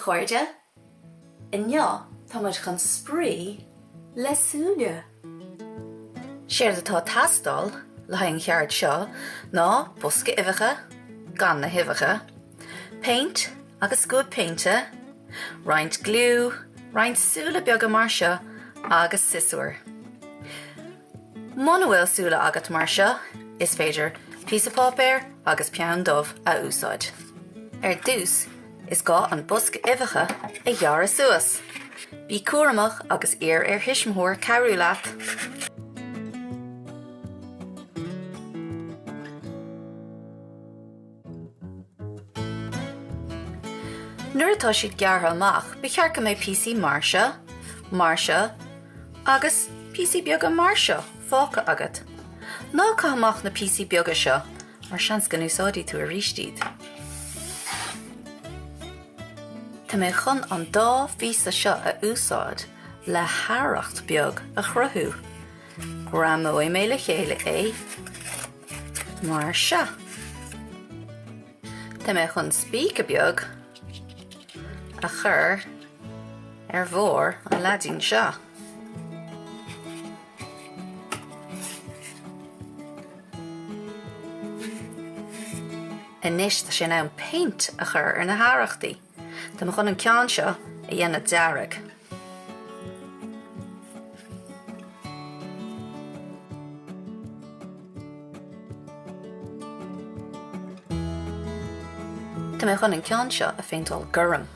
chairde! Inniu tá muid chun spraoi le súile. Séard atá ag teastáil le haghaidh an cheard seo ná bosca uibheacha, gan na huibheacha, péint agus scuab péinte, roinnt gliú, roinnt súile beaga mar seo agus siosúr. Muna bhfuil súile agat mar seo, is féidir píosa páipéir agus peann dubh a úsáid. Ar dtús, is gá an bosca uibheacha a ghearradh suas. Bí cúramach agus iarr ar thuismitheoir cabhrú leat. Nuair atá siad gearrtha amach, ba cheart go mbeidh píosaí mar seo, mar seo agus píosaí beaga mar seo fágtha agat. Ná caith amach na píosaí beaga seo mar seans go n-úsáidfidh tú arís iad. Tá mé chun an dá phíosa seo a úsáid le harracht beag a chruthú. Greamóidh mé le chéile é. Mar seo. Tá mé chun spíce beag a chur ar bharr an leaidín seo. Anois tá sé in am péint a chur ar na harrachtaí. Tá mé chun an ceann seo a dhéanamh dearg. Tá mé chun an ceann seo a phéinteáil gorm.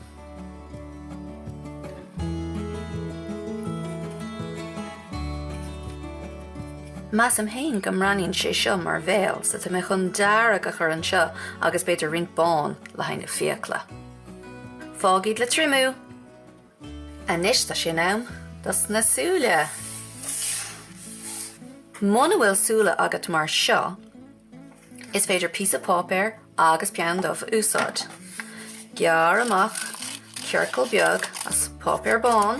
Measaim féin go mbreathnaíonn sé seo mar bhéal so tá mé chun dearg a chur anseo agus b'fhéidir roinnt bán le haghaidh na fiacla. Fág iad le triomú! Anois tá sé in am dos na súile! Muna bhfuil súile agat mar seo, is féidir píosa páipéir agus peann dubh a úsáid. Gearr amach ciorcal beag as páipéar bán.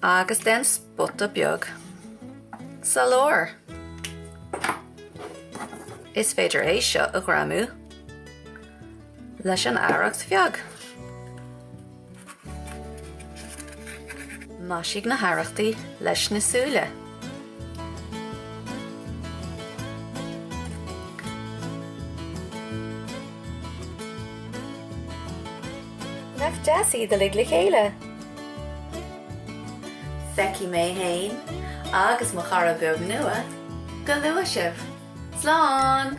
Agus déan spota beag sa lár. Is féidir é seo a ghreamú leis an arracht bheag. Maisigh na harrachtaí leis na súile. Nach deas iad uilig le chéile? Feicfidh mé fhéin agus mo chara beag nua go luath sibh. Slán!